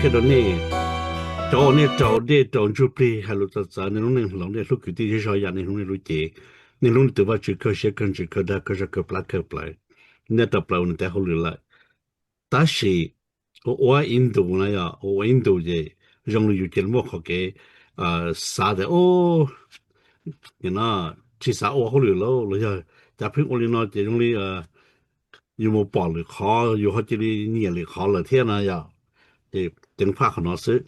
Qhia rau nej, cov uas nej raug dej raug ntsuj plig, hais lus txawv txawv, niaj hnub niaj hloov, nej hlub kwv tij zej zog yam niaj hnub niaj lub cev, niaj hnub niaj tus, Vajtswv kawg siab kawg ntsws kawg dag kawg zog kawg plab kawg plawv, nej tau plaws ua nws tes hauj lwm lawm. Tab sis ua ua ib ntus na, yog ua ua ib ntus ces zoo li yus cia li muaj qhov kev xav tias, tsis xav ua hauj lwm lauj, los yog cas pheej ua li no ces zoo li yus mus pom lwm qhov yus ho cia li nyiam lwm qhov lawm thiab na yom. Ces ceev faj qhov no xwb.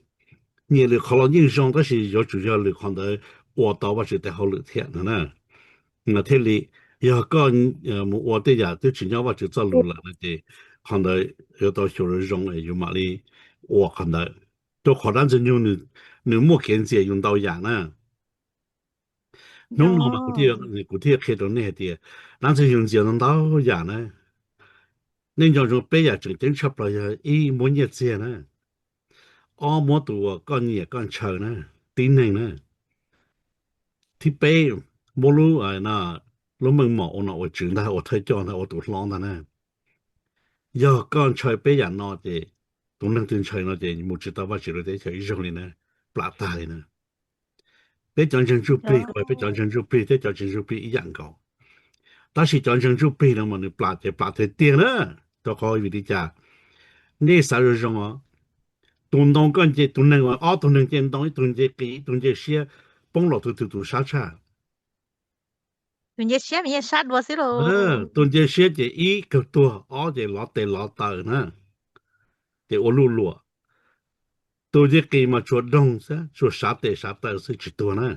Nyiam lwm qhov los yeej zoo, tab sis yuav tsum yog lwm qhov ntawd ua tau Vajtswv tes hauj lwm thiab no na. Mas thiaj li, yog koj mus ua tej yam twb tsis nyob Vajtswv txoj lus lawm no ces qhov ntawd yuav tau xyuas zoo zoo yus mam li ua qhov ntawd. Rau qhov dab ntxwg nyoog nws muaj kev ntxias yus ntau yam na. Hnub no mas kuv thiaj qhia rau nej hais tias dab ntxwg nyoog ntxias ntau ntau yam na. Nej nco ntsoov peb yam tseem ceeb tshaj plaws yog ib, muab nyiaj txiag na. Ob, muab tus uas koj nyiam koj ntshaw na, tib neeg na. Thib peb, muab lub, lub meej mom ua nom ua tswv ntag, ua thawj coj ntag, ua tus hlob ntag na. Yog koj ntshaw peb yam no ces tus neeg twg ntshaw no ces mus tsis tau Vajtswv lub teb chaws ib zaug li na, plam tag li na. Peb cov ntseeg ntsuj plig, kuv hais peb cov ntseeg ntsuj plig thiab cov tsis ntsuj plig ib yam nkaus. Tab sis cov ntseeg ntsuj plig no mas nws plam ces plam tiag tiag na, rau qhov vim li cas? Nej xav zoo zoo os, tus ntoo koj nce, tus neeg, ob tug neeg nce ntoo, ib tug nce qis ib tug nce siab, poob los twg tus sab tshaj? Tus nce siab mas yeej sab dua xwb lauj. Tus nce siab ces ib kawg tuag, ob ces lov tes lov taw na, ces ua luj luam. Tus nce qis mas tsuas doog xwb, tsuas sav tes sav taw xwb tsis tuag na.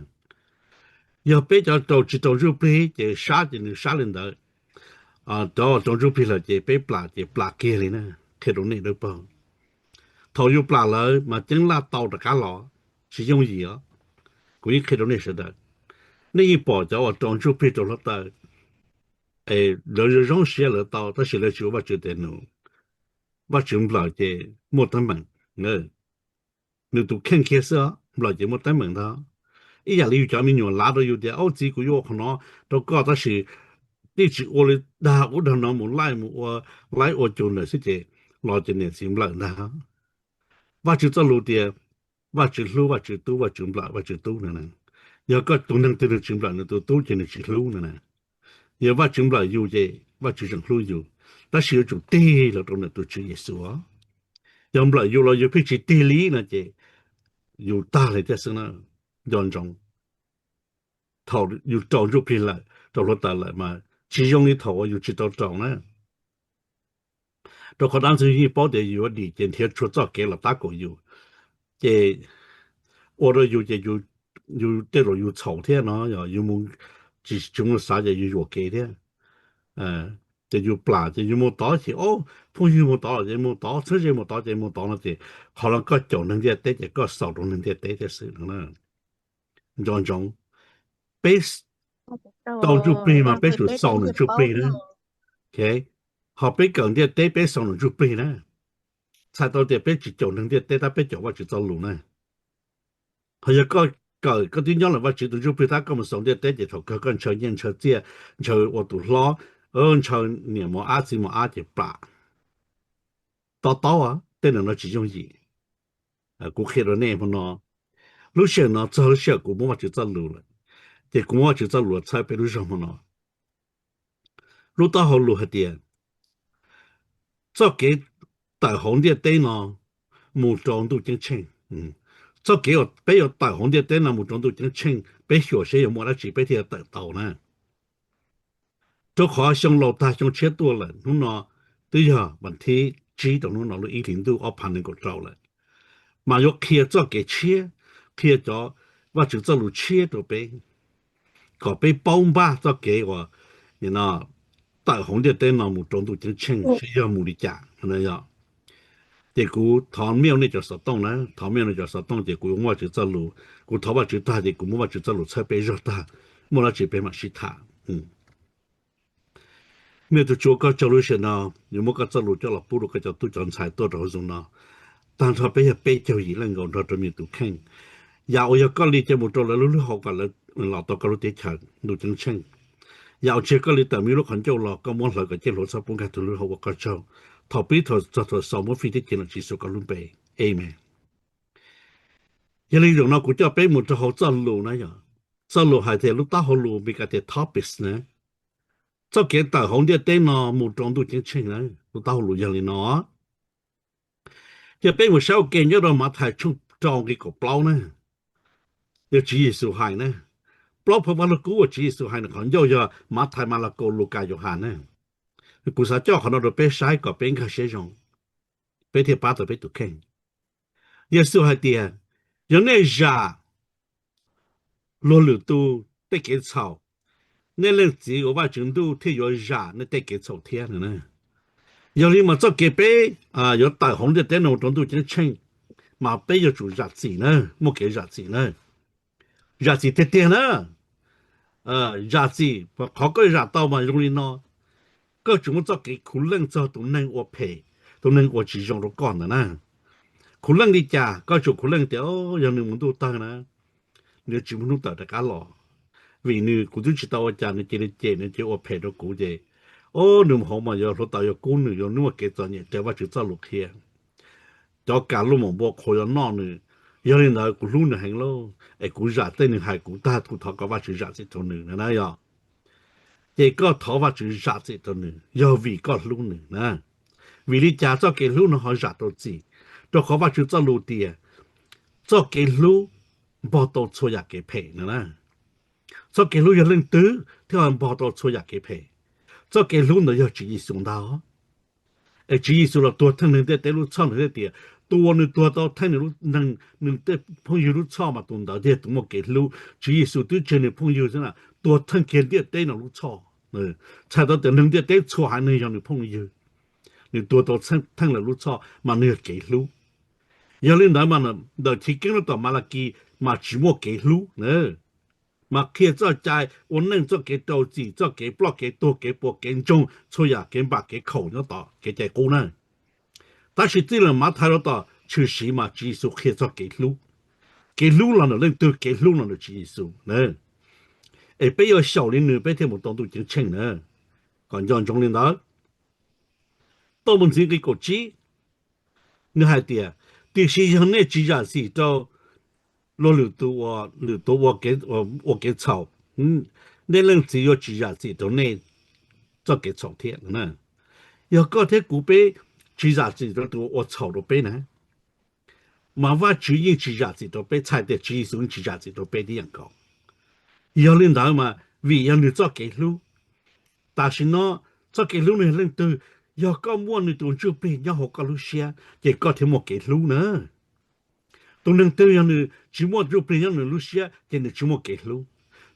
Yog peb cov raug tsis raug ntsuj plig ces sab ces nws sab li ntawd. Cov raug ntsuj plig lawm ces peb plam ces plam kiag li na, qhia rau nej dawb paug. Thaum yus plam lawm mas ceeb laj tau rov qab los, tsis yooj yim os. Kuv yeej qhia rau nej sawv daws, nej yeej pom cov uas raug ntsuj plig raug hluav taws, es lawv zoo siab lawv tau, tab sis lawv tsis ua Vajtswv tes num. Vajtswv nplawm ces muaj teeb meem, nws tus kheej kiag xwb os, nplawm ces muaj teeb meem ntag. Ib yam li yus cov me nyuam lav rau yus tias, Au txiv, kuv yuav ua qhov no rau koj, tab sis nej tsis ua li, dag ub dag no mus laij mus ua laib ua cug ntawm xwb ces los ces niam txiv nplawm ntag. Vajtswv txoj lus tias, Vajtswv hlub Vajtswv tub, Vajtswv nplawm Vajtswv tub no na. Yog koj tus neeg twg nws tsis nplawm nws tus tub ces nws tsis hlub no na. Yog Vajtswv nplawm yus ces Vajtswv tseem hlub yus, tab sis yuav tsum tig los rau ntawm tus Tswv Yexus os. Yog nplawm yus los yus pheej tsis tig li no ces yus tag li thiab xwb na. Nco ntsoov, thaum yus raug ntsuj plig lawm, raug hluav taws lawm mas tsis zoo li thaum uas yus tsis tau raug na. Rau qhov dab ntxwg nyoog yeej paub tias yus yuav dim ces nrhiav txhua txoj kev los tab kaum yus, ces ua rau yus ces yus tej zaum yus txhaum thiab no, yus mus tsis tsis muaj xav ces yus yuam kev thiab. Ces yus plam ces yus mus tod ces, o, phooj ywg mus tod ces mus tod, txheeb ze mus tod ces mus tod no ces qhov no koj caum neeg ntiaj teb ces koj xaus rau neeg ntiaj teb thiab xwb no. Nco ntsoov, peb tau ntsuj plig mas peb tsum xaus nws ntsuj plig na. Ho peb kawm ntiaj teb peb xaus nws ntsuj plig na. Txhais tau tias peb tsis caum neeg ntiaj teb tab peb caum Vajtswv txoj lus na. Ho yog koj kawm koj twb nyob lawm Vajtswv tus ntsuj plig tab koj mus xaus ntiaj teb ces thaum kawg koj ntshaw nyiaj ntshaw txiaj, ntshaw ua tus hlob, ntshaw niam mos ab txiv mos ab ces plam. To taub, tej no tsis yooj yim. Kuv qhia rau nej hmo no, lub sij hawm no txog lub sij hawm kuv muab Vajtswv txoj lus lawm, ces kuv muab Vajtswv txoj lus txhawb peb lub zog hmo no. Lub taub hau lus hais tias, txoj kev tawm hauv ntiaj teb no mus rau ntuj ceeb tsheej. Txoj kev uas peb yuav tawm hauv ntiaj teb no mus rau ntuj ceeb tsheej, peb xyuam seb yuav muaj dab tsi peb thiaj tawm tau na. Rau qhov xyoo laus tag xyoo tshiab tuaj lawm, hnub no twb yog vas thib tsib rau hnub no lub ib hlis ntuj ob phav nees nkaum rau lawm, mas yuav qhia txoj kev tshiab, qhia cov Vajtswv txoj lus tshiab rau peb, kom peb paub npaj txoj kev uas tawm hauv ntiaj teb no mus rau ntuj ceeb tsheej seb yog mus li cas. Ces kuv thov miaj nej cov xov tooj na, thov miaj nej cov xov tooj ces kuv yuav muab Vajtswv txoj lus, kuv thov Vajtswv tag ces kuv muab Vajtswv txoj lus txhawb peb zog tag, muaj dab tsi peb mam sib tham. Niaj tus Tswv, koj tsaug lub sij hawm no, yuav muab koj txoj lus coj los pub rau koj cov tub cov ntxhais tuaj rau hauv Zoom no. Tag nrho peb yog peb caug yim leej nkaus nrog rau me tus kheej. Yam uas yog koj li cia mus rau lawv lub hlwb hauv kom lawv los tau koj lub teb chaws ntuj ceeb tsheej. Yam uas tsis yog koj li tawm me lub qhov ncauj los koj muab hlawv kom ciaj hluav txhab pub nkag tus lub hauv ua koj tsaug. Thaum pib thaum txog thaum xaus muab fij thiab cim los Tswv Yexus koj lub npe. Amen. Yog li zaum no kuv coj peb mus rau hauv txoj lus na yom, txoj lus hais tias lub taub hau lus Meskas tias topics na, txoj kev tawm hauv ntiaj teb no mus rau ntuj ceeb tsheej na, lub taub hau lus yog li no. Ces peb mus saib ua ke nyob rau Mathais tshooj rau nqe kaum plaub na, yog Tswv Yexus hais na, plaub phau Vaj Lug Kub uas Tswv Yexus hais nws qhov ncauj yog Mathais, Malakaus, Lukas, Yauhas na. Kuv xav coj qhov no rau peb saib kom peb nkag siab zoo, peb thiaj pab tau peb tus kheej. Yexus hais tias, yog nej zam luag lwm tus tej kev txhaum, nej Leej Txiv uas Vajtswv ntuj thiaj yuav zam nej tej kev txhaum thiab no na. Yog li mas txoj kev peb yuav tawm hauv ntiaj teb no rau ntuj ceeb tsheej, mas peb yuav tsum zam txim na, muaj kev zam txim na. Zam txim tiag tiag na. Zam txim, qhov koj zam tau mas zoo li no, koj tsum muaj txoj kev khuv leej txog tus neeg ua phem, tus neeg ua tsis zoo rau koj ntawd na. Khuv leej li cas? Koj tsum khuv leej tias yog nws mus ntuj tawg na, nws tsis muaj hnub tawm rov qab los, vim nws, kuv twb tsis tau ua cas nws cia li cem, nws cia li ua phem rau kuv ces, o, nws mus hauv mas yuav hluav taws yuav kub nws, yuav muaj kev txom nyem raws Vajtswv txoj lus qhia. Cov kas luaj mom npua qhuav yuav noj nws. Yog li ntawd kuv hlub nws heev lauj, es kuv zam tej nws hais kuv tag, kuv thov kom Vajtswv zam txim rau nws na yog. Ces koj thov Vajtswv zam txim rau nws yog vim koj hlub nws na. Vim li cas txoj kev hlub no ho zam tau txim? Rau qhov Vajtswv txoj lus tias txoj kev hlub npog tau txhua yam kev phem no na. Txoj kev hlub yog leej twg thiaj ho npog tau txhua yam kev phem? Txoj kev hlub ntawd yog Tswv Yexus ntag. Es Tswv Yexus los tuag theej neeg ntiaj teb lub txhoj, nws thiaj tias tus uas nws tuag tau theej nws tej phooj ywg lub txhoj mas tus ntawd thiaj tus muaj kev hlub. Tswv Yexus twb tseg nws phooj ywg xwb na, tuag theej kiag ntiaj teb no lub txhoj. Txhais tau tias neeg ntiaj teb txhua haiv neeg yog nws phooj ywg, nws tuag tau theej lawv lub txhoj mas nws yog kev hlub. Yog li ntawd mas ntawm chiv keeb rau tom Malakis mas tsis muaj kev hlub na, mas qhia txoj cai ua neej, txoj kev rau txim, txoj kev ploj kev tuag, kev puas kev ntsoog, txhua yam kev npam kev khaum nyob tom kev cai qub na. Tab sis txij li Mathais rau tom tshwm sim mas Tswv Yexus qhia txog kev hlub. Kev hlub los ntawm leej twg? Kev hlub los ntawm Tswv Yexus na. Es peb yuav xyaum li nws peb thiaj mus tau ntuj ceeb tsheej na. Kom nco ntsoov li ntawd. Tauj mus ntxiv nqe kaum tsib, nws hais tias, tiam sis yog nej tsis zam txim rau luag lwm tus, lwm tus ua kev txhaum, nej Leej Txiv yuav tsis zam txim rau nej txoj kev txhaum thiab. Yog koj thiab kuv peb tsis zam txim rau tus ua txhaum rau peb na, mas Vajtswv yeej tsis zam txim rau peb, txhais tias Tswv Yexus yeej tsis zam txim rau peb tib yam nkaus. Yog li ntawd mas vim yog nws txoj kev hlub. Tam sim no txoj kev hlub no yog leej twg? Yog koj muaj nws tus Ntsuj Plig nyob hauv koj lub siab ces koj thiaj muaj kev hlub na. Tus neeg twg yog nws tsis muaj Ntsuj Plig nyob nws lub siab ces nws tsis muaj kev hlub.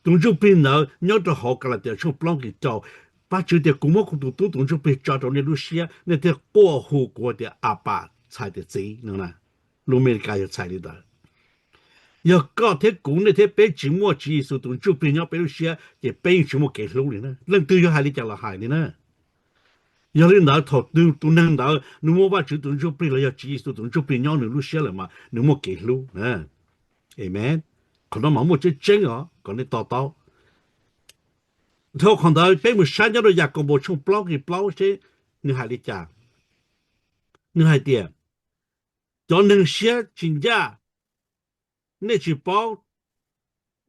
Tus Ntsuj Plig ntawd nyob rau hauv Kalatias tshooj plaub nqe rau, Vajtswv tias, kuv muab kuv tus tub tus Ntsuj Plig tso rau nej lub siab, nej thiaj quaj hu kuv tias Apas, txhais tias Txiv no na. Lus Amelikas yog txhais li ntawd. Yog koj thiab kuv, nej thiab peb tsis muaj Tswv Yexus tus Ntsuj Plig nyob peb lub siab ces peb yeej tsis muaj kev hlub li na. Leej twg yuav hais li cas los hais li na. Yog li ntawd thaum twg tus neeg ntawd nws muaj Vajtswv tus Ntsuj Plig los yog Tswv Yexus tus Ntsuj Plig nyob nws lub siab lawm mas nws muaj kev hlub na. Amen. Qhov no mas muaj tseeb tseeb os, kom nej to taub. Dhau qhov ntawd peb mus saib nyob rau Yakaunpaus tshooj plaub nqe plaub seb nws hais li cas. Nws hais tias, cov neeg siab tsis ncaj, nej tsis paub,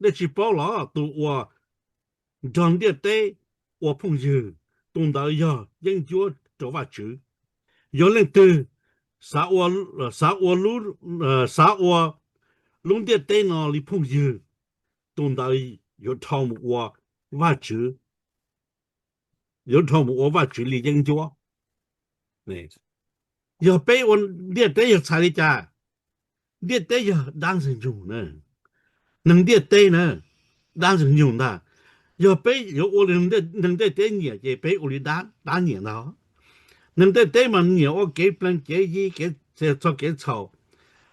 nej tsis paub los tus uas nrog ntiaj teb ua phooj ywg, tus ntawd yog yeeb ncuab rau Vajtswv. Yog leej twg xav ua, xav ua lub, xav ua lub ntiaj teb no li phooj ywg, tus ntawd yuav dhau mus ua Vajtswv, yuav dhau mus ua Vajtswv li yeeb ncuab. Yog peb ua ntiaj teb yog txhais li cas? Ntiaj teb yog dab ntxwg nyoog na. Neeg ntiaj teb na, dab ntxwg nyoog ntag. Yog peb yuav ua li neeg ntiaj teb nyiam ces peb ua li dab nyiam ntag. Neeg ntiaj teb mas nyiam ua kev plees kev yi, kev txog kev txhaum,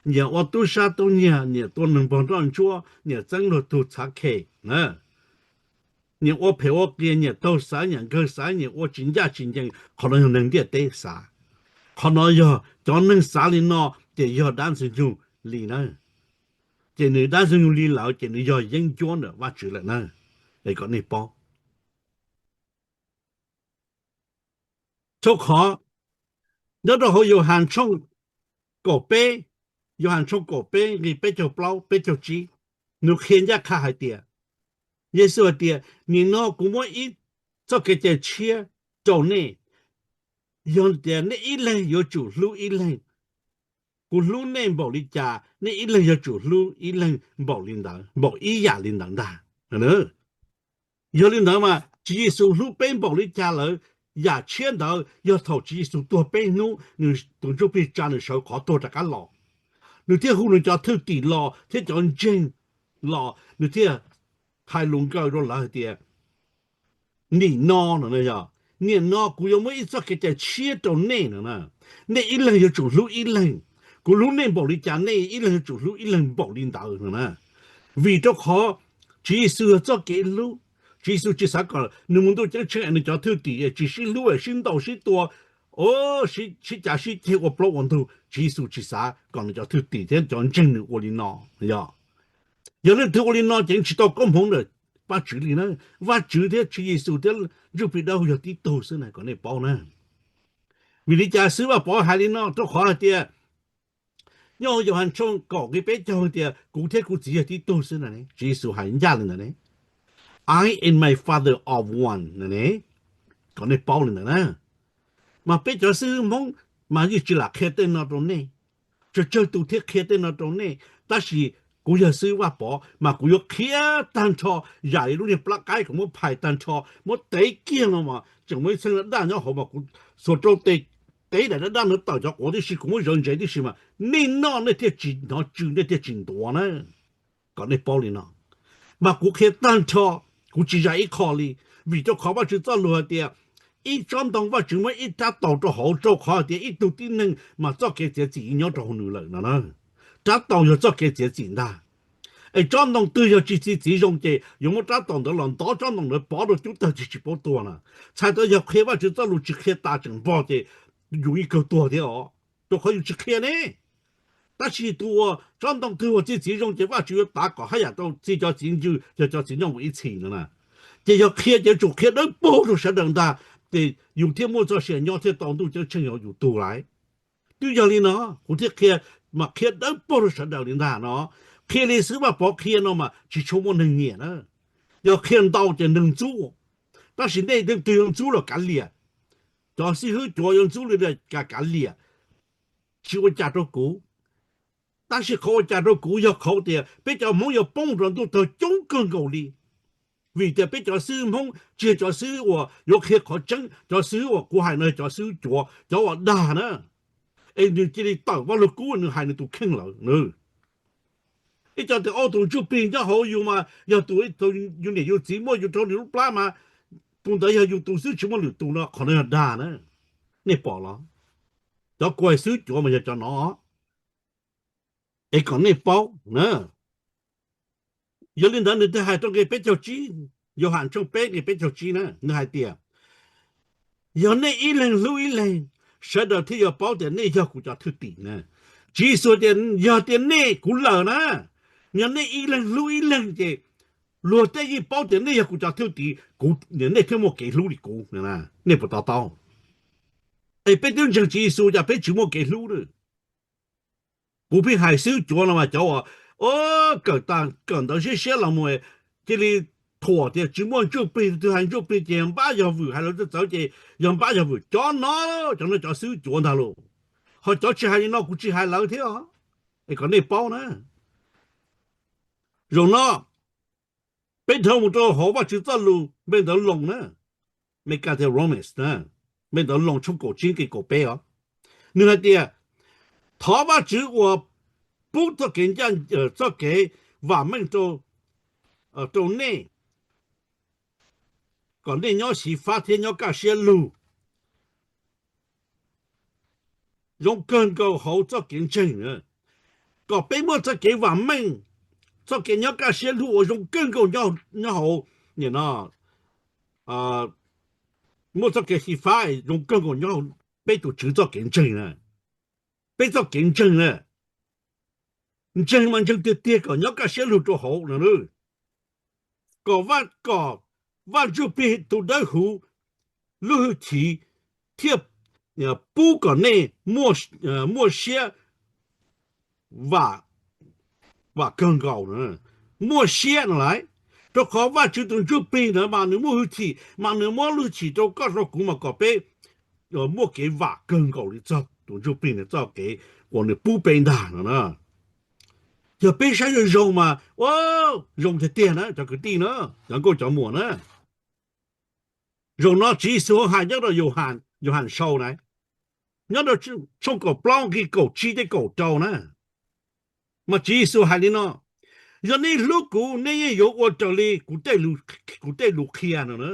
nyiam ua tub sab tub nyiag, nyiam tua neeg npog nroj ntsuab, nyiam txeeb luag tug txhav khes na, nyiam ua phem ua qias, nyiam taug xaiv, nyiam nkawg xaiv, nyiam ua tsis ncaj tsis ncees. Qhov no yog neeg ntiaj teb xav. Qhov no yog cov neeg xav li no ces yog dab ntxwg nyoog li na. Ces nws dab ntxwg nyoog li lawm ces nws yog yeeb ncuab ntawm Vajtswv lawm na. Es kom nej paub. Rau qhov nyob rau hauv Yauhas tshooj kaum peb Yauhas tshooj kaum peb nqe peb caug plaub peb caug tsib, nws qhia ncaj qha hais tias, Yexus hais tias, nim no kuv muab ib txoj kev cai tshiab rau nej, yog tias nej ib leeg yuav tsum hlub ib leeg. Kuv hlub nej npaum li cas, nej ib leeg yuav tsum hlub ib leeg npaum li ntawd, npaum ib yam li ntawd ntag. Yog li ntawd mas Tswv Yexus hlub peb npaum li cas lawm, yam tshiab ntawd yog thaum Tswv Yexus tuag peb hnub, nws tus ntsuj plig tsa nws sawv qhov tuag rov qab los, nws thiaj hu nws cov thwj tim los thiab cov ntseeg los, nws thiaj hais lus nkaws rau lawv hais tias, nim no no, yog, nim no kuv yuav muab ib txoj kev cai tshiab rau nej no na, nej ib leeg yuav tsum hlub ib leeg. Kuv hlub nej npaum li cas, nej ib leeg yuav tsum hlub ib leeg npaum li ntawd no na. Vim rau qhov Tswv Yexus yog txoj kev hlub. Tswv Yexus tsis xav kom nws mus ntuj ceeb tsheej es nws cov thwj tim tsis sib hlub es sib ntaus sib tua, sib cav sib ceg ua plaub ua ntug. Tswv Yexus tsis xav kom nws cov thwj tim thiab cov ntseeg nws ua li no. Yog, yog leej twg ua li no ces tsis tau koob hmoov ntawm Vajtswv li na. Vajtswv thiab Tswv Yexus thiab Ntsuj Plig Dawb Huv yog tib tug xwb na, kom nej paub na. Vim li cas xwb Vaj Pov hais li no? Rau qhov hais tias nyob hauv Yauhas tshooj kaum nqe peb caug tias, kuv thiab kuv Txiv yog tib tug xwb na. Tswv Yexus hais ncaj li ntawd ne, I and my Father are one no ne, kom nej paub li ntawd na. Mas peb cov xib hwb Hmoob mas yeej tsis lam qhia tej no rau nej, tsawg tsawg tus thiaj qhia tej no rau nej, tab sis kuv yog xib hwb Vaj Pov mas kuv yuav qhia tag nrho, yam li lub niag plab qaib kom muab phais tag nrho, muab tev kiag no mas tseem muaj ib txheej daj nyob hauv mas kuv xuas rau tes, tev daim daj daj no tawm cov quav tib si, kuv muab zawv ntsev tib si mas nej noj nej thiaj tsis hnov tsw, nej thiaj tsis ntuav na. Kom nej paub li no, mas kuv qhia tag nrho, kuv tsis zais ib qho li. Vim rau qhov Vajtswv txoj lus hais tias, ib tsob ntoo Vajtswv muab ib rab taus rau hauv, rau qhov hais tias ib tug tib neeg mas txoj kev txiav txim nyob rau hauv nws lawm no na. Rab taus yog txoj kev txiav txim ntag. Es tsob ntoo twg yog tsis txi txiv zoo ces yuav muab rab taus ntawd los ntov tsob ntoo ntawd pov rau cub tawg tsis tsis paub tuag na. Txhais tau yog qhia Vajtswv txoj lus tsis qhia tas tseem npog ces yus yeej kawg tuag thiab os, rau qhov yus tsis qhia ne. Tab sis tus uas tsob ntoo twg uas txi txiv zoo ces Vajtswv yuav tav kom haj yam tau txi cov txiv ncw, yog cov txiv nyoj mus ib txhis no na. Ces yog qhia ces yuav tsum qhia dawb paug rau sawv daws ntag, ces yus thiaj muaj txoj sia nyob thiaj tau ntuj ceeb tsheej yog yus tug lawm. Twb yog li no, kuv thiaj qhia, mas qhia dawb paug rau sawv daws li ntag no. Qhia li xwb Vaj Pov qhia no mas tsis tshua muaj neeg nyiam na. Yog qhia ntau ces neeg ntxub, tab sis nej leej twg yuav ntxub los kav liam. Cov xib hwb cuav yuav ntxub li cas kav liam, tsis ua cas rau kuv. Tab sis qhov ua cas rau kuv yog qhov tias peb cov Hmoob yuav poob rau ntuj tawg coob kawg nkaus li. Vim tias peb cov xib hwb Hmoob tsis yog cov xib hwb uas yuav qhia qhov tseeb, cov xib hwb uas kuv hais no yog cov xib hwb cuav, cov uas dag na. Es nws cia li tawm Vaj Lug Kub nws hais nws tus kheej lawm. Ib co tias, o, tus ntsuj plig nyob hauv yus mas yog tus yus niam yus txiv muaj yus rau nws lub plab mas tus ntawd yog yus tus xwb tsis muaj lwm tus no, qhov no yog dag na. Nej pom los? Cov kuv hais xib hwb cuav mas yog cov no. Es kom nej paub na. Yog li ntawd nws thiaj hais rau nqe peb caug tsib, Yauhas tshooj peb nqe peb caug tsib na, nws hais tias, yog nej ib leeg hlub ib leeg, sawv daws thiaj yuav paub tias nej yog kuv cov thwj tim na. Tswv Yexus tias yog tias nej, kuv lawm na, yog nej ib leeg hlub ib leeg ces luag tej yeej paub tias nej yog kuv cov thwj tim, kuv, nej thiaj muaj kev hlub li kuv. Nej puas to taub? Es peb twb ntseeg Tswv Yexus cas peb tsis muaj kev hlub na? Kuv pheej hais xib hwb cuav no mas cov uas, o, kawm ntawv siab siab los mus cia li thuam tias tsis muaj ntsuj plig, tus twg hais ntsuj plig ces yog npab yog vwm, hais lawv txawv txawv ces yog npab yog vwm, cov no, cov no cov xib hwb cuav ntag lauj. Ho cov tsis hais li no kuv tsis hais lawv thiab. Es kom nej paub na, zaum no peb dhau mus rau hauv Vajtswv txoj lus npe ntawv Loos na, Mes Kas tias Romans na, npe ntawv Loos tshooj kaum tsib nqe kaum peb os. Nws hais tias, thov Vajtswv uas pub txoj kev ncaj, txoj kev vam meej rau nej, kom nej nyob xyiv fab thiab nyob kaj siab lug zoo kawg nkaus hauv txoj kev ntseeg, kom peb muaj txoj kev vam meej, txoj kev nyob kaj siab lug uas zoo kawg nkaus nyob hauv, no, muaj txoj kev xyiv fab zoo kawg nkaus nyob hauv peb tus Tswv txoj kev ntseeg na. Peb txoj kev ntseeg na, ntseeg mas ntseeg tiag tiag kom nyob kaj siab lug rau hauv no, kom, kom Vaj Ntsuj Plig tus Dawb Huv lub hwj chim thiaj pub kom nej muaj siab vam, vam kawg nkaus na, muaj siab no lauj. Rau qhov Vajtswv tus Ntsuj Plig ntawd mas nws muaj hwj chim, mas nws muab hwj chim rau koj rau kuv mas kom peb muaj kev vam kawg nkaus li txog tus Ntsuj Plig ntawd txoj kev uas nws pub peb ntag no na. Yog peb saib zoo zoo mas, ua, zoo tiag tiag na cov kwv tij na, cov nkauj cov muam na. Zaum no Tswv Yexus hais nyob rau Yauhas, Yauhas sau na, nyob rau tshooj kaum plaub nqe kaum tsib thiab kaum rau na, mas Tswv Yexus hais li no: Yog nej hlub kuv, nej yeej yuav ua raws li kuv tej lus, kuv tej lus qhia no na.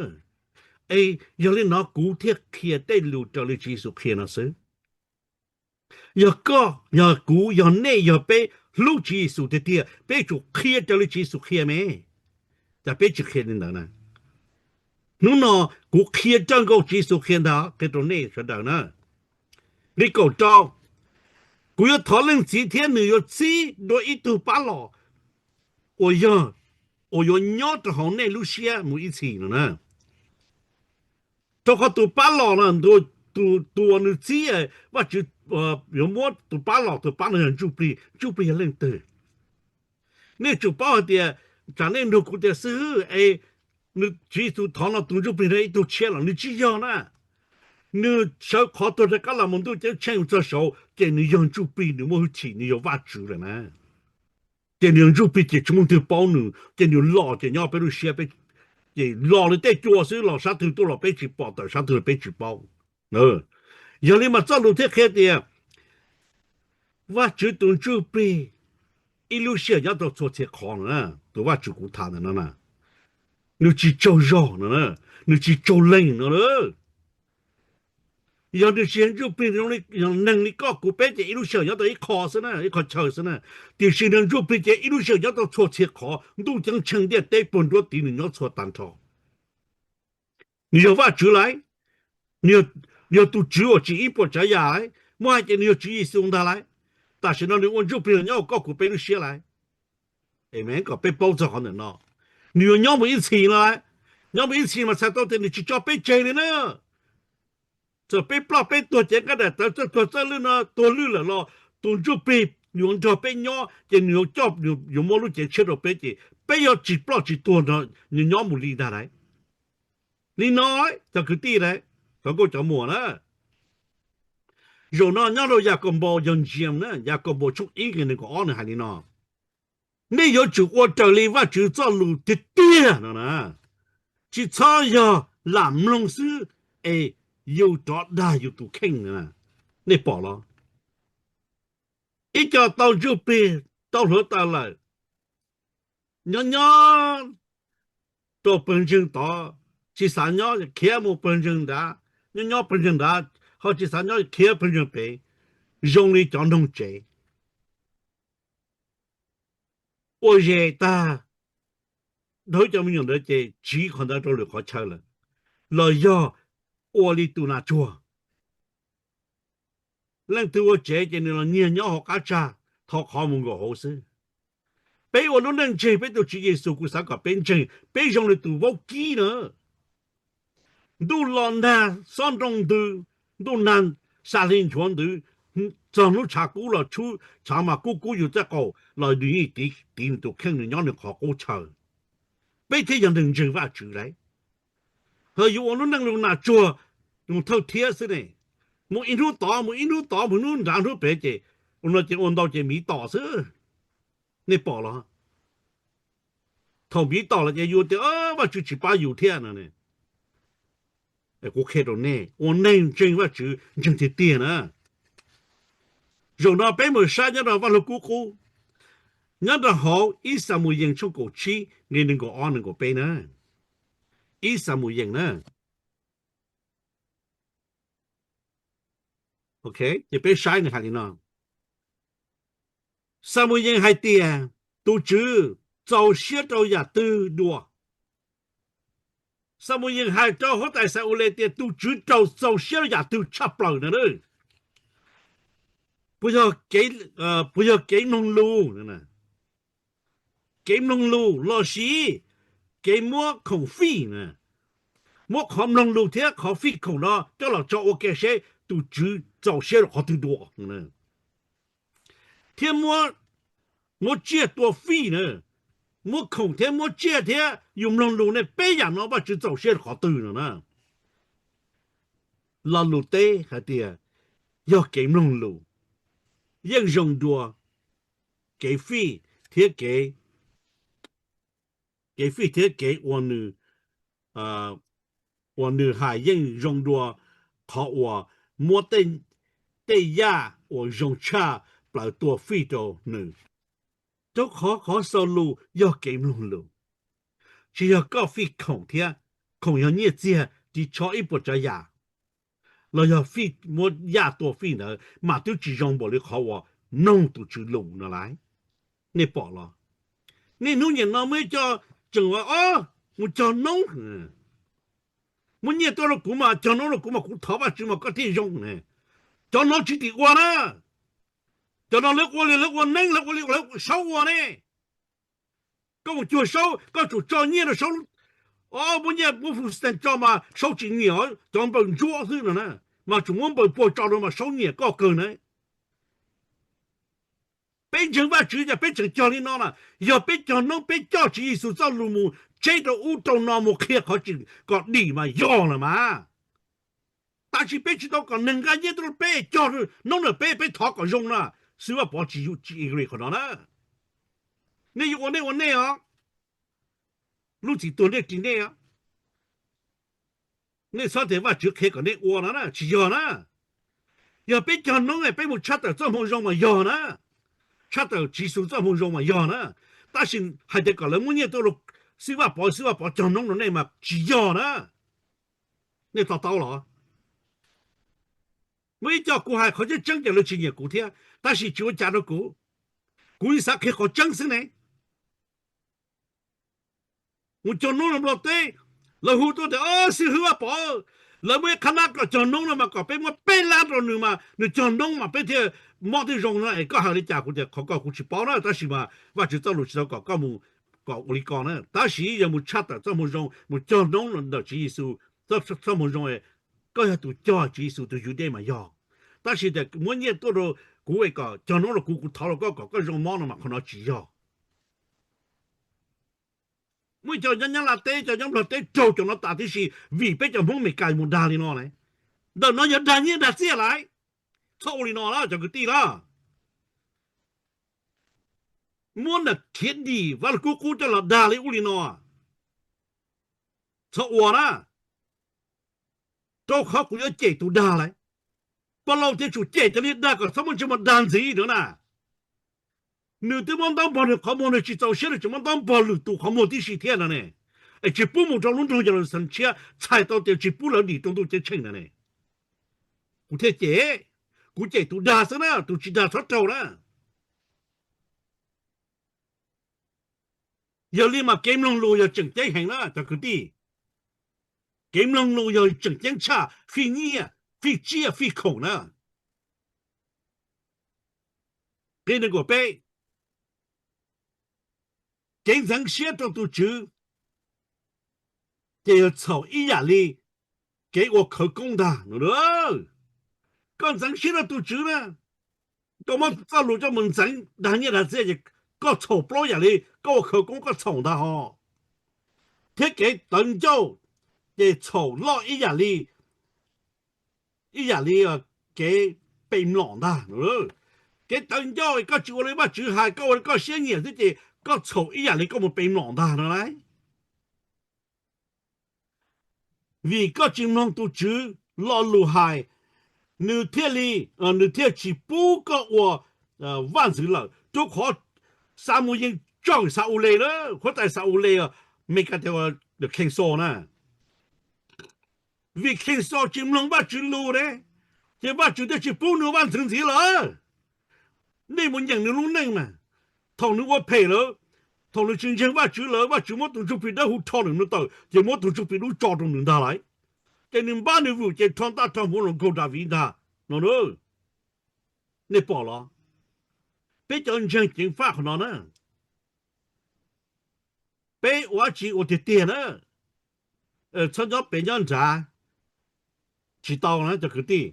Es yog li no kuv thiaj qhia tej lus raws li Tswv Yexus qhia no xwb. Yog koj, yog kuv, yog nej, yog peb hlub Tswv Yexus tiag tiag, peb tsum qhia raws li Tswv Yexus qhia me, cas peb tsis qhia li ntawd na? Hnub no kuv qhia raws nkaus Tswv Yexus qhia ntag, qhia rau nej sawv daws na. Nqe kaum rau: Kuv yuav thov Leej Txiv thiab nws yuav txib dua ib tug pab los uas yog, uas yuav nyob rau hauv nej lub siab mus ib txhis no na. Rau qhov tus pab los no, tus, tus uas nws txib, Vajtswv yuav muab tus pab los, tus pab no yog Ntsuj Plig. Ntsuj Plig yog leej twg? Nej tsum paub hais tias tsam nej nrog kuv tias xib hwb es Tswv Yexus thov no tus Ntsuj Plig no ib tug tshiab los, nws tsis yog na. Nws sawv qhov tuag rov qab los mus ntuj ceeb tsheej txog saud ces nws yog Ntsuj Plig, nws muaj hwj chim, nws yog Vajtswv lawm na. Ces nws yog Ntsuj Plig ces tsis muaj leej twg paub nws, ces nws los ces nyob peb lub siab, peb, ces los li tej cua xwb, los sab twg tuaj los peb tsis pom, tawm sab twg los peb tsis paub. Yog li mas txoj lus thiaj qhia tias Vajtswv tus Ntsuj Plig ib lub sij hawm nyob rau txhua txhia qhov no, tus Vajtswv kuv tham ntawm no na, nws tsis tsaug zog no, nws tsis tsaug leeg no. Yog nws tsis yog Ntsuj Plig, yog neeg li koj kuv peb ces ib lub sij hawm nyob tau ib qho xwb na, ib qho chaw xwb na. Tiam sis nws Ntsuj Plig ces ib lub sij hawm nyob tau txhua txhia qhov, ntuj ceeb tsheej ntiaj teb puag nruab tiv nws nyob txhua tag nrho. Nws yog Vajtswv lawm, nws yog tus Tswv uas tsim ib puas tsav yam lawm, muab hais ces nws yog Tswv Yexus ntag lawm. Tam sim no nws ua Ntsuj Plig los nyob hauv koj kuv peb lub siab lawm. Amen, kom peb paub txog qhov ntawm no. Nws yuav nyob mus ib txhis no lawm. Nyob mus ib txhis mas txhais tau tias nws tsis tso peb tseg li na. Txawm peb ploj peb tuag ces nqaij daim tawv txawj tuag txawj lwj no tuag lwj lawm los tus Ntsuj Plig yuav nrog peb nyob ces nws yuav coj, yuav muab lub cev tshiab rau peb ces peb yuav tsis ploj tsis tuag no, nws nyob mus li ntag lauj. Li no, cov kwv tij lauj, cov nkauj cov muam na, zaum no nyob rau Yakaunpaus yog ntsia na, Yakaunpaus tshooj ib nqe nees nkaum ob nws hais li no: Nej yuav tsum ua raws li Vajtswv txoj lus tiag tiag no na, tsis txhob yog lam mloog xwb es yus rov dag yus tus kheej na. Nej pom los? Ib co tau Ntsuj Plig tau hluav taws lawm, nyob nyob rau pawg ntseeg tod, tsis xav nyob khiav mus pawg ntseeg nrad, nyob nyob pawg ntseeg nrad, ho tsis xav nyob khiav pawg ntseeg pem, zoo li cov noog tsev. Ua zes tag, dhau cov me nyuam ntawd ces tsiv qhov ntawd rau lwm qhov chaw lawm, los yog ua li tus nas tsuag. Leej twg ua tsev ces nws los nyiag nyob hauv qab tsag, thov qhov mus nkaum hauv xwb. Peb ua lub neej ntseeg peb tus Tswv Yexus, kuv xav kom peb ntseeg peb zoo li tus vaub kib na. Ntuj los nag, xob nroo ntws, ntuj nag, sa hli nchuav ntws, txog hnub tshav kub los tshub, tshav mas kub kub yus txaj qaum los nws yeej tiv, tiv nws tus kheej, nws nyob nws qhov qub chaw. Peb thiaj yog neeg ntseeg Vajtswv lauj. Ho yus ua lub neej li nas tsuag, mus thawj thiab xwb ne. Mus ib hnub tod, mus ib hnub tod, mus hnub nrad hnub pem ces, ua no ces ua ntau ces miv tom xwb. Nej pom los? Thaum miv tom los ces yus tias Vajtswv tsis pab yus thiab no. Kuv qhia rau nej, ua neeg ntseeg Vajtswv ntseeg tiag tiag na. Zaum no peb mus saib nyob rau Vaj Lug Kub Qub, nyob rau hauv ib Xamuyees tshooj kaum tsib nqe nees nkaum ob nees nkaum peb na. Ib Xamuyees na. Ok, ces peb saib nws hais li no. Xamuyees hais tias, tus Tswv txaus siab rau yam twg dua? Xamuyees hais rau huab tais Xa-ules tias tus Tswv rau txaus siab rau yam twg tshaj plaws na? Puas yog kev, puas yog kev mloog lus, kev mloog lus lossis kev muab khoom fij, muab qhov mloog lus thiab qhov fij khoom no coj los tso ua ke seb tus Tswv txaus siab rau qhov twg dua? thiab muab, muab tsiaj tua fij na, muab khoom thiab muab tsiaj thiab yus mloog lus ne, peb yam no Vajtswv txaus siab qhov twg no na? Lo lus teb hais tias yog kev mloog lus yeej zoo dua kev fij thiab kev, kev fij thiab kev ua nws, ua nws hais yeej zoo dua qhov uas muab tej yaj uas zoo tshaj plaws tua fij rau nws. Rau qhov qhov xaus lus yog kev mloog lus, tsis yog koj fij khoom thiab, khoom yog nyiaj txiag ris tsho ib puas tsav yam, los yog fij muab yaj tua fij ntawd mas twb tsis zoo npaum li qhov uas mloog tus Tswv lus no lauj. Nej pom los? Niaj hnub nim no muaj ib co tseem ua mus cog noob, muab nyiaj tuaj rau kuv mas cog noob rau kuv mas kuv thov Vajtswv mas koj thiaj zoo ne. Cov no tsis tim ua na. Cov no lawv ua li lawv ua neeb, lawv ua li lawv saub ua ne. Koj mus cuag saub koj tsum tso nyiaj rau saub, muab nyiaj muab food stamp tso mas saub tsis nyiam, cov npawg ntsuab xwb no na, mas tsum muab npawg puag tso rau mas saub nyiam koj kawg na. Peb ntseeg Vajtswv ces peb tseem cog li no na. Yog peb cog noob peb coj Tswv Yexus txoj lus mus tseb rau ub rau no mus qhia qhov tseeb kom dim mas yog lawm mas. Tab sis peb tsis tau kom neeg nqa nyiaj tuaj rau peb cog noob ntawm peb, peb thov kom zoo na, xib hwb Pov tsis agree qhov no na. Nej yuav ua nej ua nej os, lub txim tuag nej ris nej os. Nej txhob tias Vajtswv qhia kom nej ua no na, tsis yog na. Yog peb cog noob peb mus tshaj tawm txoj moo zoo mas yog na, tshaj tawm Tswv Yexus txoj moo zoo mas yog na. Tab sis hais tias kom lawv muab nyiaj tuaj rau xib hwb Pov, xib hwb Pov cog noob rau nej mas tsis yog na. Nej to taub los? Muaj ib co kuv hais qhov tseeb tseeb ces lawv tsis nyiam kuv thiab, tab sis tsis ua cas rau kuv. Kuv yeej xav qhia qhov tseeb xwb ne. Mus cog noob rau Nplog teb, lawv hu tuaj tias xib hwb Vaj Pov, lawv muaj ib qhab nab kom cog noob no mas kom peb muab peb lab rau nws mas nws cog noob mas peb thiaj mob thiaj zoo no es koj hais li cas? Kuv tias qhov ko kuv tsis paub na, tab sis mas Vajtswv txoj lus tsis tau kom koj mus kom ua li ko na. Tab sis yog mus tshaj tawm txoj moo zoo, mus cog noob ntawm Tswv Yexus txoj moo zoo, koj yog tus cog Tswv Yexus tus yug dej mas yog. Tab sis tias muab nyiaj tuaj rau kuv es kom cog noob rau kuv, kuv thov rau koj kom koj zoo mob no mas qhov no tsis yog. Muaj cov nyob Nyab Laj teb, cov nyob Nplog teb raug cov no tas tib si vim peb cov Hmoob Amelikas mus dag li no ne. Ntawm no yog dag nyiaj dag txiaj lauj. Txhob ua li no na cov kwv tij na. Muab nram khiav dim Vaj Lug Kub Qub coj los dag li ub li no, txhob ua na, rau qhov kuv yuav cem tus dag lawm. Paj Lauj thiaj tsum cem cov niag dag kom txhob muaj ntsis mus dag ntxiv no na. Nws twb muab ntaub npog nws qhov muag, nws tsis txaus siab nws tseem muab ntaub npog lwm tus qhov muag tib si thiab no ne. Es tsis pub mus rau lub nroog Yas Lus Xas Tshiab, txhais tau tias tsis pub lawv dim rau ntuj ceeb tsheej no ne. Kuv thiaj cem, kuv cem tus dag xwb na, tus tsis dag txhob raug na. Yog li mas kev mloog lus yog tseem ceeb heev na cov kwv tij. Kev mloog lus yog tseem ceeb tshaj fij nyiaj, fij tsiaj, fij khoom na. Qib nees nkaum peb, kev ntxeev siab rau tus Tswv ces yog txhaum ib yam li kev ua khawv koob ntag no. Koj ntxeev siab rau tus Tswv na, koj muab txoj lus coj mus ntxeev dag nyiaj dag txiaj ces koj txhaum plaub yam li koj ua khawv koob koj txhaum ntag ho. Thiab kev tawv ncauj ces txhaum loj ib yam li, ib yam li kev pe mlom ntag. Kev tawv ncauj koj tsis ua li Vajtswv hais, koj ua li koj siab nyiam xwb ces koj txhaum ib yam li koj mus pe mlom ntag no lauj. Vim koj tsis mloog tus Tswv lo lus hais, nws thiaj li, nws thiaj tsis pub koj ua vaj ntxwv lawm. Rau qhov Xamuyees tsoom Xa-ules lawm, huab tais Xa-ules, Meskas tias the king Saul na. Vim king Saul tsis mloog Vajtswv lus ne, ces Vajtswv thiaj tsis pub nws vaj ntxwv ntxiv lawm. Nej mus nyeem nws lub neej mas, thaum nws ua phem lawm, thaum nws tsis ntseeg Vajtswv lawm, Vajtswv muab tus ntsuj plig dawb huv rho nws mus tawm, ces muab tus ntsuj plig dub tso rau nws ntag lauj. Ces nws npab nws vwm ces rho ntaj rho npuv los nkaug Daviv ntag no. Nej pom los? Peb cov ntseeg ceev faj qhov no na, peb ua dab tsi ua tiag tiag na, txhob nyob pem nyob nrad. Tsis tau na cov kwv tij,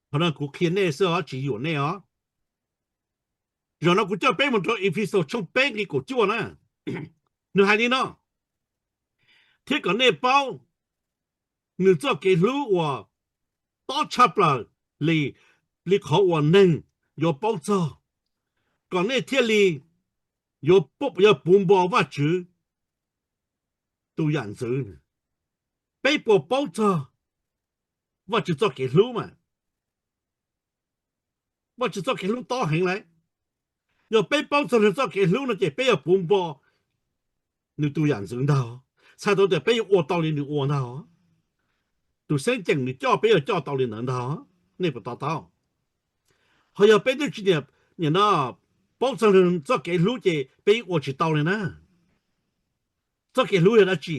qhov no kuv qhia nej xwb os, tsis yuam nej os. Zaum no kuv coj peb mus rau Efexus tshooj peb nqe kaum cuaj na. Nws hais li no: Thiab kom nej paub nws txoj kev hlub uas tob tshaj plaws li, li qhov uas neeg yuav paub txog, kom nej thiaj li yuav, yuav puv npo Vajtswv tus yam ntxwv. Peb puas paub txog Vajtswv txoj kev hlub mas? Vajtswv txoj kev hlub tob heev lawm. Yog peb paub txog nws txoj kev hlub no ces peb yuav puv npo nws tus yam ntxwv ntag. Txhais tau tias peb yuav ua tau li nws ua ntag. Tus xeeb ceem nws coj peb yuav coj tau li ntawd ntag. Nej puas to taub? Ho yog peb twb tsis niam, niam no paub txog nws txoj kev hlub ces peb yeej ua tsis tau li na. Txoj kev hlub yog dab tsi?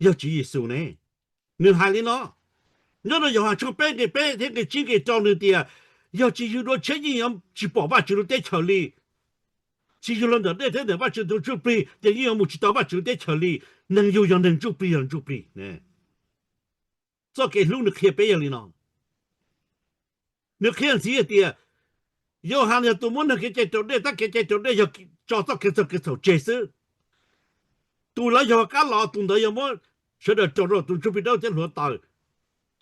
Yog Tswv Yexus ne. Nws hais li no, nyob rau Yauhas tshooj peb nqe peb thiab nqe tsib nqe rau nws tias, yog tsis yug dua tshiab yeej yuav tsis pom Vajtswv lub teb chaws li. Tsis yug los ntawm dej thiab ntawm Vajtswv tus Ntsuj Plig ces yeej yuav mus tsis tau Vajtswv lub teb chaws li. Neeg yug yog neeg ntsuj plig yog ntsuj plig. Txoj kev hlub nws qhia peb yog li no. Nws qhia ntxiv hais tias, Yauhas yog tus muab neeg kev cai raus dej, tab kev cai raus dej yog tso txoj kev txhaum kev txhaum tseg xwb. Tus lawv yog kab los tus ntawd yog muab sawv daws raus rau tus Ntsuj Plig Dawb thiab hluav taws,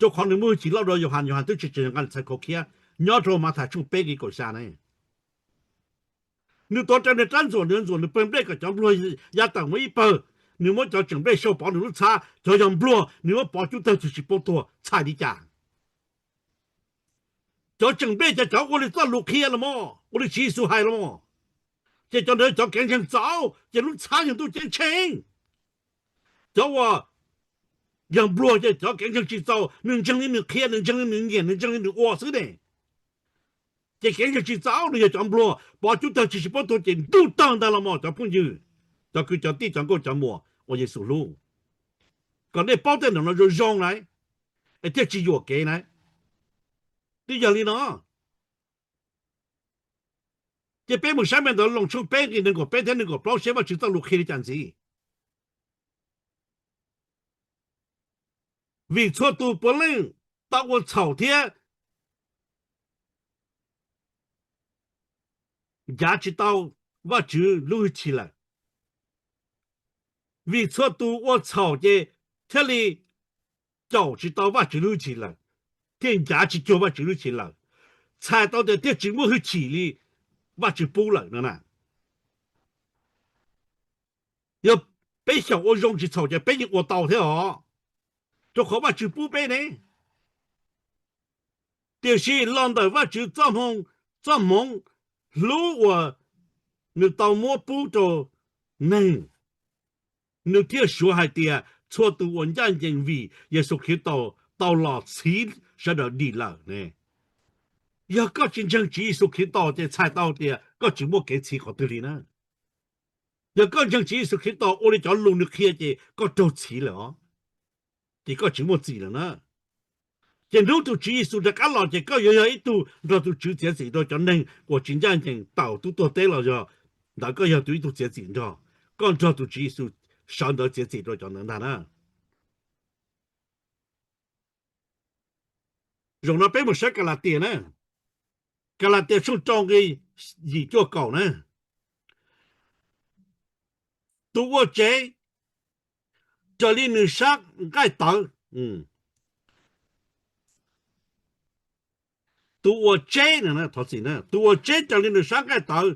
rau qhov nws muaj hwj chim loj dua Yauhas, Yauhas twb tsis tseem nqa nws txhais khau khiab. Nyob rau Mathais tshooj peb nqe kaum xya ne. Nws tuav rawv nws rab ntxuam, nws ntxuam nws pawg nplej kom cov npluag ya tawm mus ib pawg. Nws muab cov tseem nplej sau pov nws lub txhab, cov yog npluag nws muab pov cub tawg tsis poob tuag, txhais li cas? Cov tseem nplej cov, cov ua li txoj lus qhia los mas, ua li Tswv Yexus hais los mas, ces cov ntawd cov kev ntseeg txaus ces lub txhab yog ntuj ceeb tsheej. Cov uas yog npluag ces cov kev ntseeg tsis txaus, nws ntseeg li nws qhia, nws ntseeg li nws nyiam, nws ntseeg li nws ua xwb ne. Ces kev ntseeg tsis txaus, nws yog cov npluag pov cub tawg tsis tsis poob tuag ces ntuj tawg ntag los mas cov phooj ywg, cov kwv cov tij cov nkauj cov muam uas Yexus hlub, kom nej paub tej ntawm no zoo zoo lawm, es thiaj tsis yuam kev na. Twb yog li no, ces peb mus saib me ntawd Loos tshooj peb nqe nees nkaum peb thiab nees nkaum plaub seb Vajtswv txoj lus qhia li cas ntxiv. Vim txhua tus puav leej tau ua txhaum thiab ncav tsis tau Vajtswv lub hwj chim lawm. Vim txhua tus ua txhaum ces thiaj li caum tsis tau Vajtswv lub hwj chim lawm, thiaj ncav tsis cuag Vajtswv lub hwj chim lawm, txhais tau tias thiaj tsis muaj hwj chim li Vajtswv pub lawm no na. Yog peb xyaum ua zoo tsis txhaum ces peb yeej ua tau thiab os, rau qhov Vajtswv pub peb ne. Tiam sis los ntawm Vajtswv txoj hmoo, txoj hmoov hlub uas nws tau muab pub rau neeg, nws thiaj suav hais tias txhua tus uas ncaj ncees vim Yexus Khetos tau los txhiv sawv daws dim lawm ne. Yog koj tsis ntseeg Tswv Yexus Khetos ces txhais tau tias koj tsis muaj kev txhiv qhov twg li na. Yog koj ntseeg Tswv Yexus Khetos ua li cov lus nws qhia ces koj raug txhiv lawm os, ces koj tsis muaj txim lawm na. Ces hnub tus Tswv Yexus rov qab los ces koj yuav yog ib tug nrog tus Tswv txiav txim rau cov neeg uas tsis ncaj ncees tawm tuaj tuag teb los yog ntawd, koj yog tus ib tug txiav txim nrog, koj nrog tus Tswv Yexus sawv ntawd txiav txim rau cov ntawd ntag na. Zaum no peb mus saib Kalatias na, Kalatias tshooj rau nqe yim cuaj kaum na. Tus ua tsev raws li nws sab nqaij tawv, tus ua tsev, tus ua tsev raws li nws sab nqaij tawv,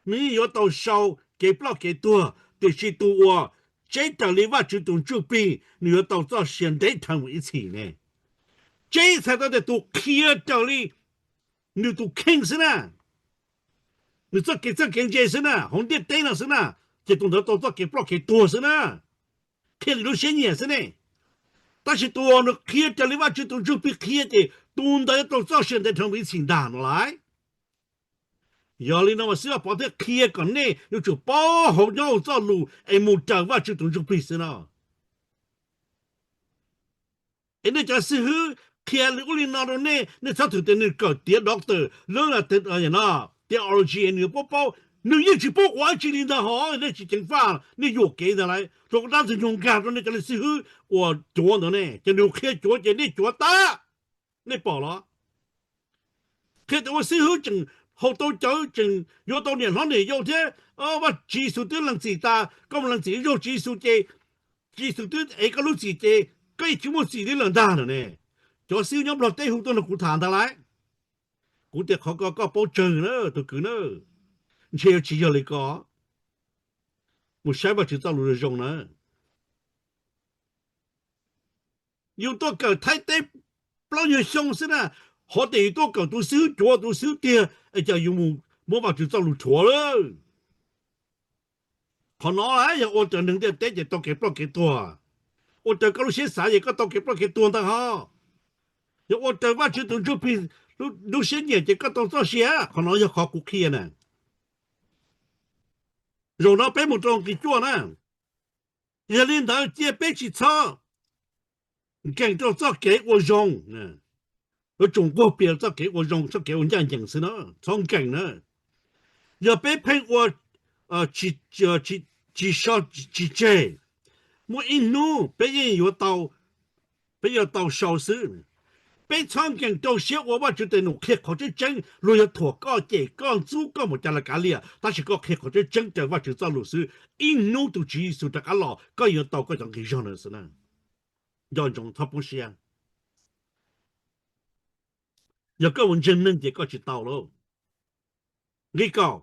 nws yeej yuav tau sau kev ploj kev tuag, tiam sis tus ua tsev raws li Vajtswv tus Ntsuj Plig, nws yuav tau txoj sia ntev dheev mus ib txhis ne. Tsev txhais tau tias tus qhia raws li nws tus kheej xwb na, nws txoj kev txawj kev ntse xwb na, hauv ntiaj teb no xwb na, ces tus ntawd tau txoj kev ploj kev tuag xwb na, qhia li lub siab nyiam xwb ne. Tab sis tus uas nws qhia raws li Vajtswv tus Ntsuj Plig qhia ces tus ntawd yuav tau txoj sia ntev dheev mus ib txhis ntag no lauj. Yog li no mas Xib Hwb Vaj Pov thiaj qhia kom nej yuav tsum paub hauv nyob hauv txoj lus es mus raws Vajtswv tus Ntsuj Plig xwb no. Es nej cov xib hwb qhia li ub li no rau nej, nej txhob twm tias nws kawm tiav doctor lub theology nws yuav paub paub, nws yeej tsis paub ua dab tsi li ntag hos, nej tsis ceev faj, nej yuam kev ntag lauj. Rau qhov dab ntxwg nyoog nkag rau nej cov xib hwb uas cuav ntawd ne, ces nws qhia cuav ces nej cuav tag, nej pom los? Qhia tias ua xib hwb tseem haus tau cawv tseem yuav tau niam hlob niam yau thiab. Vaj Tswv Yexus twb lees txim tas, koj mus lees txim zaug Tswv Yexus ces Tswv Yexus twb ev koj lub txim ces koj yeej tsis muaj txim li lawm ntag no ne. Cov xib hwb nyob Nplog teb hu tuaj nrog kuv tham ntag lauj. Kuv tias qhov ko koj paub tsawg na tus kwv na, ntshe yuav tsis yog li ko. Mus saib Vaj Tswv txoj lus zoo na. Yus tuaj kawm Thaib teb plaub nyuag xyoo xwb na, hov tias yus tuaj kawm tus xib hwb cuav tus xib hwb tiag es cas yus mus muab Vaj Tswv txoj lus rhuav lawm. Qhov no yog ua raws neeg ntiaj teb ces tau kev ploj kev tuag. Ua raws koj lub siab xav ces koj tau kev ploj kev tuag ntag hos. Yog ua raws Vaj Tswv tus Ntsuj Plig lub siab nyiam ces koj tau txoj sia. Qhov no yog qhov kuv qhia na. Zaum no peb mus rau nqi cuaj na. Yog li ntawd cia peb tsis txhob nkees rau txoj kev ua zoo. Yuav tsum nquag plias txoj kev ua zoo, txoj kev ua ncaj ncees xwb na, txhob nkees na. Yog peb pheej ua tsis so tsis tseg, muaj ib hnub peb yeej yuav tau, peb yuav tau sau xwb. Peb txhob nkees rau siab ua Vaj Tswv tes num qhia qhov tseeb tseeb, luag yog thuam koj cem koj ntxub koj mus cas los kav liam, tab sis koj qhia qhov tseeb tseeb raws Vaj Tswv txoj lus xwb. Ib hnub tus Tswv Yexus rov qab los koj yuav tau koj cov nqi zog ntawd xwb na. Nco ntsoov txhob poob siab. Yog koj mus ntseeg neeg ces koj tsis tau lauj. Nqi kaum,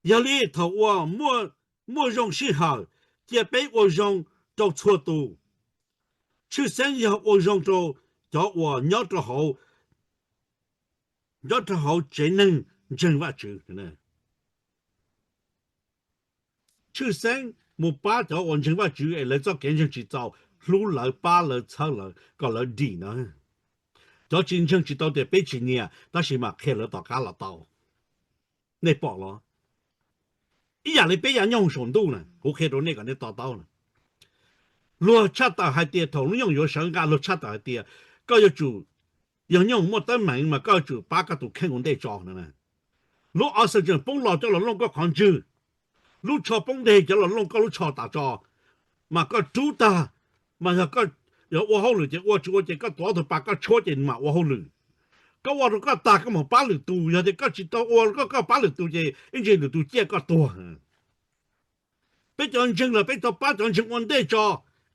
yog li thaum uas muaj zoo sij hawm, cia peb ua zoo rau txhua tus, tshwj xeeb yog ua zoo rau cov uas nyob rau hauv, nyob rau hauv tsev neeg ntseeg Vajtswv. Tshwj xeeb mus pab cov uas ntseeg Vajtswv es lawv txoj kev ntseeg tsis txaus, hlub lawv, pab lawv, txhawb lawv kom lawv dim na. Cov tsis ntseeg tsis tau tias peb tsis nyiam, tab sis mam qhia lawv tom qab los tau. Nej pom los? Ib yam li peb yav nyoog saum ntuj na, kuv qhia rau nej kom nej to taub na. Luag tshaj tawm hais tias thaum lub nyoog yuav sawv nqa, luag tshaj tawm hais tias koj yuav tsum, yog nyoog muaj teeb meem mas koj yuav tsum pab koj tus kheej ua ntej tso no. Lub oxygen poob los coj los looj koj qhov ntswg, lub tsho poob deg coj los looj koj lub tsho tas tso, mas koj rub tag, mas yog koj yuav ua hauj lwm ces ua, tsis ua ces koj tuav tus pas koj tshuab ces mam ua hauj lwm. Koj ua rau koj tag koj mam pab lwm tus, yog tias koj tsis tau ua rau koj, koj pab lwm tus ces ib ntsis lwm tus ciaj koj tuag. Peb cov ntseeg los peb tau pab cov ntseeg ua ntej tso,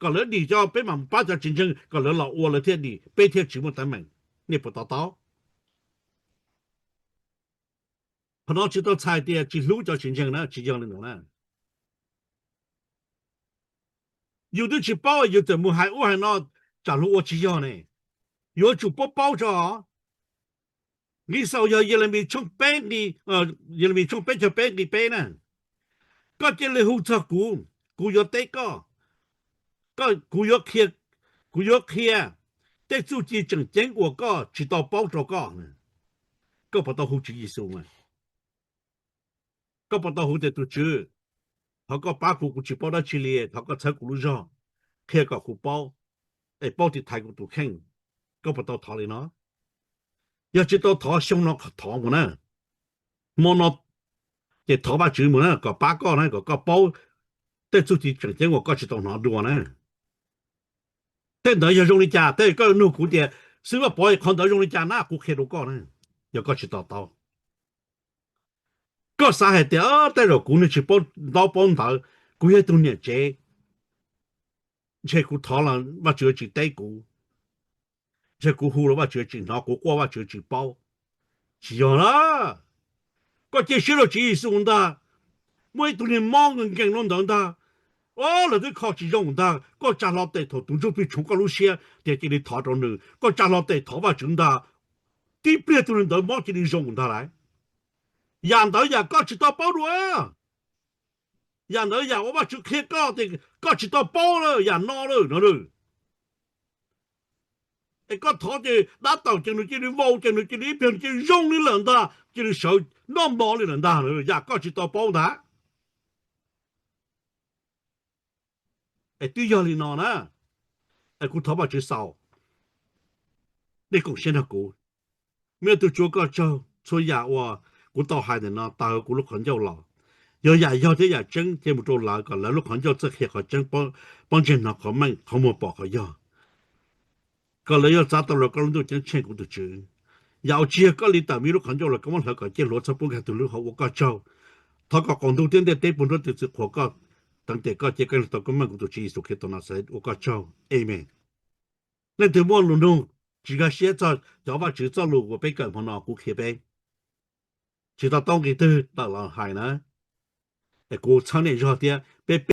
kom lawv dim tso peb mam pab cov tsis ntseeg kom lawv los ua lawv thiaj dim, peb thiaj tsis muaj teeb meem. Nej puas to taub? Qhov no tsis tau txhais tias tsis hlub cov tsis ntseeg na, tsis yog li ntawd na. Yus twb tsis paub yus txawm mus hais ub hais no, tsam luag ua tsis yog ne. Yuav tsum paub paub tso. Nqi xaus yog Yelemis tshooj peb nqi, Yelemis tshooj peb caug peb nqi peb na. Koj cia li hu txog kuv, kuv yuav teb koj. Kuv yuav qhia, kuv yuav qhia tej txuj ci tseem ceeb uas koj tsis tau paub rau koj. Koj puas tau hu Tswv Yexus? Koj puas tau hu tias tus Tswv, thov koj pab kuv, kuv tsis paub dab tsi li, thov koj txhawb kuv lub zog, qhia kom kuv paub, es paub tiv thaiv kuv tus kheej? Koj puas tau thov li no? Yog tsis tau thov, xyoo no thov mus na. Hmo no ces thov Vajtswv mus na, kom pab koj na, kom koj paub tej txuj ci tseem ceeb uas koj tsis tau hnov dua na. Tej ntawd yog zoo li cas, tej koj nug kuv tias, Xib Vaj Pov, qhov ntawd zoo li cas na, kuv qhia rau koj na. Yog koj tsis to taub, koj xav hais tias tej zaum kuv niag tsis paub ntaub paub ntawv, kuv yog ib tug niam tsev, ntshe kuv thov los Vajtswv tsis teb kuv, ntshe kuv hu los Vajtswv tsis hnov, kuv quaj Vajtswv tsis paub. Tsis yog na. Koj cia siab rau Tswv Yexus ntag. Muaj ib tug niag mob nkees nkees no ntawd ntag, o, lawv twb kho tsis zoo ntag, koj tsa hlo tes thaum tus Ntsuj Plig tshoov koj lub siab tias cia li thov rau nws, koj tsa hlo tes thov Vajtswv ntag, tib pliag tus niag ntawd mob cia li zoo ntag lauj. Yam ntawd yam koj tsis tau paub dua. Yam ntawd yam uas Vajtswv qhia koj tias koj tsis tau paub lawm, yam no lawm no. Es koj thov ces dab tawm ces nws cia li vau, ces nws cia li ib pliag nws cia li zoo li lawm ntag, cia li sawv noj mov li lawm ntag, yam koj tsis tau paub ntag. Es twb yog li no na, es kuv thov Vajtswv xaus, nej koom siab nrog kuv. Me tub tsuav koj tsaug, txhua yam uas kuv tau hais ntawm no tawm kuv lub qhov ncauj los, yog yam yog thiab yam tseeb cia mus rau lawv kom lawv lub qhov ncauj txawj qhia qhov tseeb, pob ntseg hnov qhov meej, qhov muag pom qhov yog, kom lawv yuav txav tau luag koj lub ntuj ceeb tsheej kuv tus Tswv. Yam uas tsis yog koj li tawm me lub qhov ncauj los koj muab hlawv kom ciaj hluav txhob pub nkag tus lub hauv ua koj tsaug. Thov kom qaum ntuj thiab ntiaj teb puag nrho tus txwv qhuas koj teev tes koj cia koj tau koob meej kuv tus Tswv Yexus Khetos Naxales ua koj tsaug. Amees. Leej twg muaj lus nug tsis nkag siab txog cov Vajtswv txoj lus uas peb kawm hmo no kuv qhia peb. Tsis tau tau nqi twg tawm los hais na, es kuv txhawb nej zog thiab peb